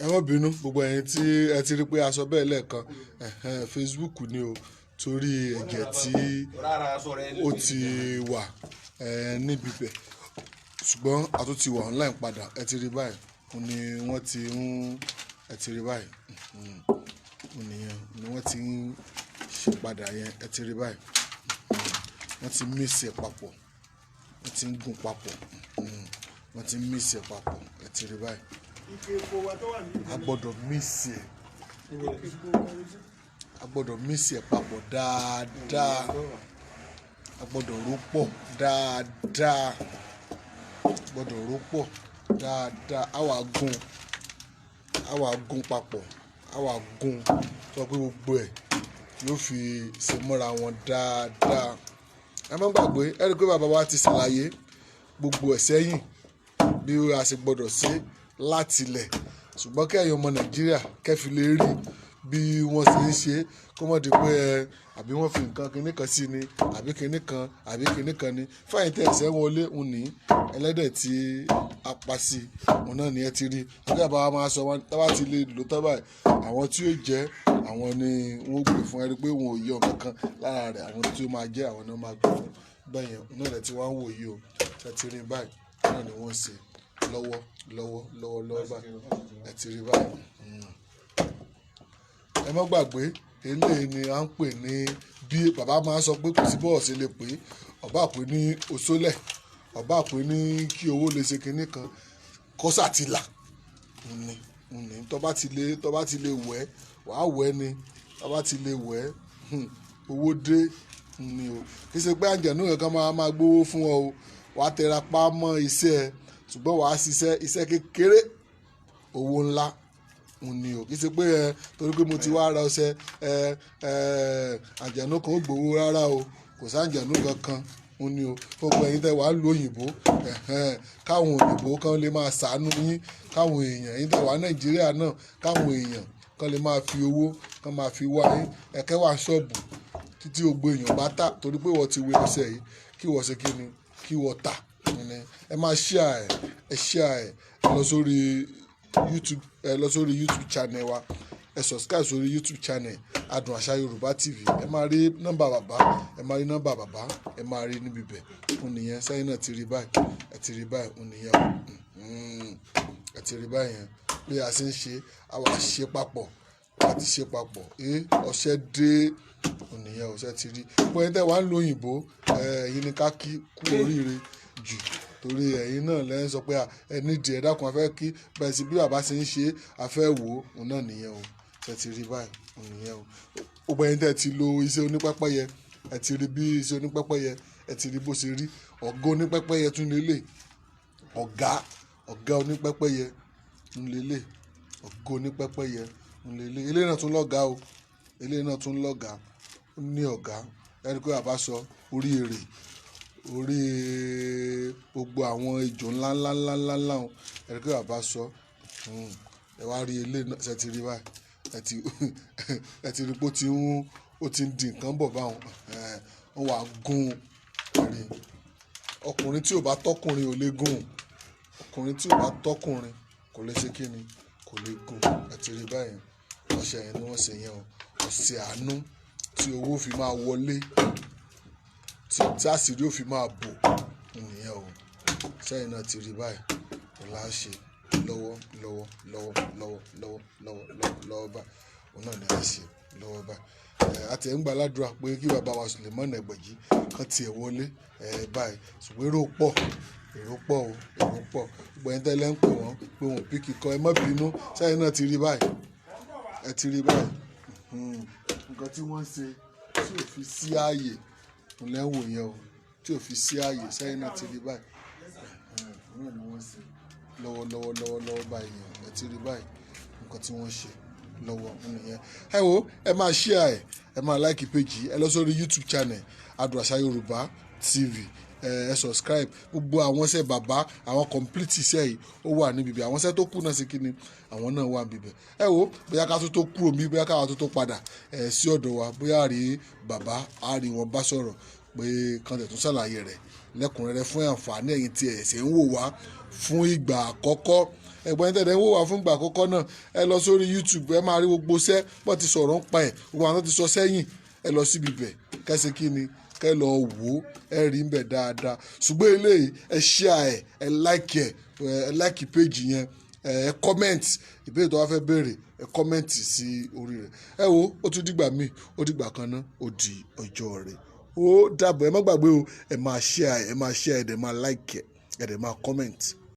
Ẹ má bínú, gbogbo ẹ̀yin tí ẹ ti rí pé a sọ bẹ́ẹ̀ lẹ́ẹ̀kan, ẹ̀hẹ́n, Facebook ni o, torí ẹ̀jẹ̀ tí ó ti wà níbi bẹ̀, ṣùgbọ́n a tún ti wà online padà. Ẹ ti rí báyìí, òun ni wọ́n ti ń, ẹ ti rí báyìí, òun nìyẹn ni wọ́n ti ń ṣe padà yẹn. Ẹ ti rí báyìí, wọ́n ti mix ẹ̀ papọ̀, wọ́n ti ń gún papọ̀, wọ́n ti ń mix ẹ̀ papọ̀. Ẹ ti rí báyìí. A gbọ́dọ̀ mix ẹ̀, a gbọ́dọ̀ mix ẹ̀ papọ̀ dáadáa, a gbọ́dọ̀ rò pọ̀ dáadáa, a gbọ́dọ̀ rò pọ̀ dáadáa. A wá gún, a wá gún papọ̀, a wá gún tó pé gbogbo ẹ̀ yóò fi ṣe mọ́ra wọn dáadáa. Ẹ má gbàgbé, ẹ rí i pé bàbá wa ti ṣàlàyé gbogbo ẹ̀ sẹ́yìn bí a ṣe gbọ́dọ̀ ṣe láti ilẹ̀, ṣùgbọ́n kí ẹ̀yin ọmọ Nàìjíríà kẹ́ fi lè rí bí wọ́n ṣe ń ṣe, kó mọ̀ di pé ẹ àbí wọ́n fi nǹkan kinní kan sí ni, àbí kinní kan, àbí kinní kan ni. Fáyín tẹ̀ ẹ̀sẹ̀ wọlé òun ní ẹlẹ́dẹ̀ tí a pa sí òun náà ni ẹ ti rí. Ọjọ́ àbá wa máa sọ wọn tá bá ti lè lò tán báyìí, àwọn tí yóò jẹ́ àwọn ni wọ́n gbé fún. Ẹ rí pé wọn ò yọ nǹkan kan lára rẹ̀. Àwọn tí ó máa jẹ́ àwọn ni wọ́n máa gbé fún bẹ́ẹ̀ yẹn. Òun náà lẹ ti wá ń wò yìí o. Ẹ ti rí báyìí náà ni wọ́n ń ṣe lọ́wọ́ lọ́wọ́ lọ́wọ́ lọ́wọ́ báyìí. Ẹ ti rí báyìí. Ẹ má gbàgbé, eléyìí ni à ń pè ní, bí bàbá máa ń sọ pé kò sí bọ́ọ̀ sí lè pé ọba pè ní òṣòlẹ̀, ọba pè ní kí owó lè ṣe kinní kan, kọ́sà ti là ní ní. Tó bá ti lè wẹ̀, wàá wẹ̀ ni. Tó bá ti lè wẹ̀, owó dé ni o. Kì í ṣe pé àǹjẹ̀nú kankan máa gbówó fún ọ o. Wàá tẹra pa mọ́ iṣẹ́ ẹ, ṣùgbọ́n wàá ṣiṣẹ́ iṣẹ́ kékeré, owó ńlá ni o. Kì í ṣe pé ẹ torí pé mo ti wá ra ọṣẹ ẹ ẹ àǹjẹ̀nú kan ó gbowó. Rárá o, kò sí àǹjẹ̀nú kankan ni o. Fún gbogbo ẹ̀yin tẹ́ wàá lu òyìnbó, káwọn òyìnbó kan lè máa ṣàánú yín, káwọn èèyàn ẹ̀yin tẹ́ wàá Nàìjíríà náà, káwọn èèyàn kan lè máa fi owó kan máa fi wá yín. Ẹ̀kẹ́ wà ṣọ́ọ̀bù títí gbogbo èèyàn bá tà, torí pé wọ́n ti wé ọṣẹ yìí, kí wọ́n ṣe kí ni, kí wọ́n tà. Ẹ máa share ẹ, ẹ share ẹ. Ẹ lọ sórí YouTube, ẹ lọ sórí YouTube channel wa, ẹ subscribe sórí YouTube channel Adùn Àṣà Yorùbá TV. Ẹ máa rí nọ́mbà bàbá, ẹ máa rí nọ́mbà bàbá, ẹ máa rí níbi bẹ̀. Òun nìyẹn, sẹ́yìn náà ti rí báyìí. Ẹ ti rí báyìí, òun nìyẹn. Ẹ ti rí báyìí yẹn bí a ṣe ń ṣe, a wà ṣe papọ̀ láti ṣe papọ̀. Ẹ ọṣẹ dé, òun nìyẹn, ọṣẹ ti rí. Gbogbo ẹni tẹ́ wàá ń lo òyìnbó, ẹ̀yin ni ká kí kú oríire jù, torí ẹ̀yin náà lẹ́yìn sọ pé ẹ nídìí ẹ dákun, a fẹ́ kí bẹ́ẹ̀ sí bí bàbá ṣe ń ṣe, a fẹ́ wò ó. Òun náà nìyẹn o. Ṣe ti rí báyìí, òun nìyẹn o. Gbogbo ẹ̀yin tẹ́ ti lo iṣẹ́ onípẹ́pẹ́yẹ, ẹ ti rí bí iṣẹ́ onípẹ́pẹ́yẹ, ẹ ti rí bó ṣe rí. Ọ̀gá onípẹ́pẹ́yẹ tún lélẹ̀, ọ̀gá onípẹ́pẹ́yẹ ń lélẹ̀, ọ̀gá onípẹ́pẹ́yẹ ń lélẹ̀. Eléyìí náà tún lọ́gàá o, eléyìí náà tún lọ́gàá, ó ní ọ̀gá. Ẹni pé bàbá sọ orí èrè, orí gbogbo àwọn ejò ńlá ńlá ńlá ńlá ńlá o. Ẹni pé bàbá sọ, ẹ wá rí eléyìí náà. Ṣe ti rí báyìí? Ẹ ti rí pé ó ti ń di nǹkan bọ̀ báwọn. Wọ́n wá gún rí. Ọkùnrin tí ò bá tọkùnrin ò lè gún. Ọkùnrin tí ò bá tọkùnrin kò lè ṣe kíni, kò lè gún. Ẹ ti rí báyìí, ọṣẹ yẹn ni wọ́n ṣe yẹn o. Ọṣẹ àánú tí owó fi máa wọlé, tí àṣírí ó fi máa bò nìyẹn o. Sẹ́yìn náà ti rí báyìí, òun là ń ṣe lọ́wọ́ lọ́wọ́ lọ́wọ́ lọ́wọ́ lọ́wọ́ lọ́wọ́ lọ́wọ́ lọ́wọ́ báyìí. Òun náà ni a ṣe lọ́wọ́ báyìí. Àti ẹ̀ ń gba aládùúrà pé kí bàbá wa Suleiman Ẹgbẹ̀jì kan tiẹ̀ wọlé báyìí, ṣùgbọ́n èrò pọ̀, èrò pọ̀ o, èrò pọ̀. Gbogbo ẹni tẹ́lẹ̀ ń pè wọ́n pé wọn ò pick call, ẹ má bínú. Sẹ́yìn náà ti rí báyìí, ẹ ti rí báyìí. Nǹkan tí wọ́n ń ṣe tí ò fi sí ààyè òun lẹ́ ń wò yẹn o, tí ò fi sí ààyè. Sẹ́yìn náà ti rí báyìí, òun náà ni wọ́n ń ṣe lọ́wọ́ lọ́wọ́ lọ́wọ́ lọ́wọ́ báyìí yẹn. Ẹ ti rí báyìí, nǹkan tí wọ́n ṣe lọ́wọ́ nìyẹn. Ẹ wo, ẹ máa share ẹ, ẹ máa like page yìí. Ẹ lọ sórí YouTube channel Adùn Àṣà Yorùbá TV, ẹ subscribe. Gbogbo àwọn iṣẹ́ bàbá, àwọn complete iṣẹ́ yìí, ó wà níbi ibi. Àwọn iṣẹ́ tó kù náà sí kíni, àwọn náà wà níbi. Ẹ wo, bóyá ká tó tó kúrò níbí, bóyá káwa tó tó padà ẹ sí ọ̀dọ̀ wa, bóyá rí bàbá, á rí wọn bá sọ̀rọ̀ pé kan tẹ̀ tún ṣàlàyé rẹ̀ lẹ́kùnrẹ́rẹ́ fún àǹfààní ẹ̀yin tí ẹ̀ ṣe ń wò wá fún ìgbà àkọ́kọ́. Ẹ̀gbọ́n tẹ̀lé ń wò wá fún ìgbà àkọ́kọ́ náà, ẹ lọ sórí YouTube, ẹ máa rí gbogbo iṣẹ́ bọ́ ti sọ̀rọ̀ ń pa ẹ̀, gbogbo àwọn tó ti sọ sẹ́yìn. Ẹ lọ síbi bẹ̀ kẹ́sì kí ni kẹ́ lọ wò ó, ẹ rí ń bẹ̀ dáadáa. Ṣùgbọ́n eléyìí, ẹ share ẹ, ẹ like ẹ, ẹ like page yẹn, ẹ comment ìbéèrè tó wá fẹ́ béèrè, ẹ comment sí orí rẹ̀. Ẹ wo, ó tún dìgbà míì, ó dìgbà kan náà, ó di ọjọ́ rẹ̀, ó dàbọ̀. Ẹ má gbàgbé o, ẹ máa share ẹ, máa share ẹ, dẹ̀ máa like ẹ, ẹ dẹ̀ máa comment.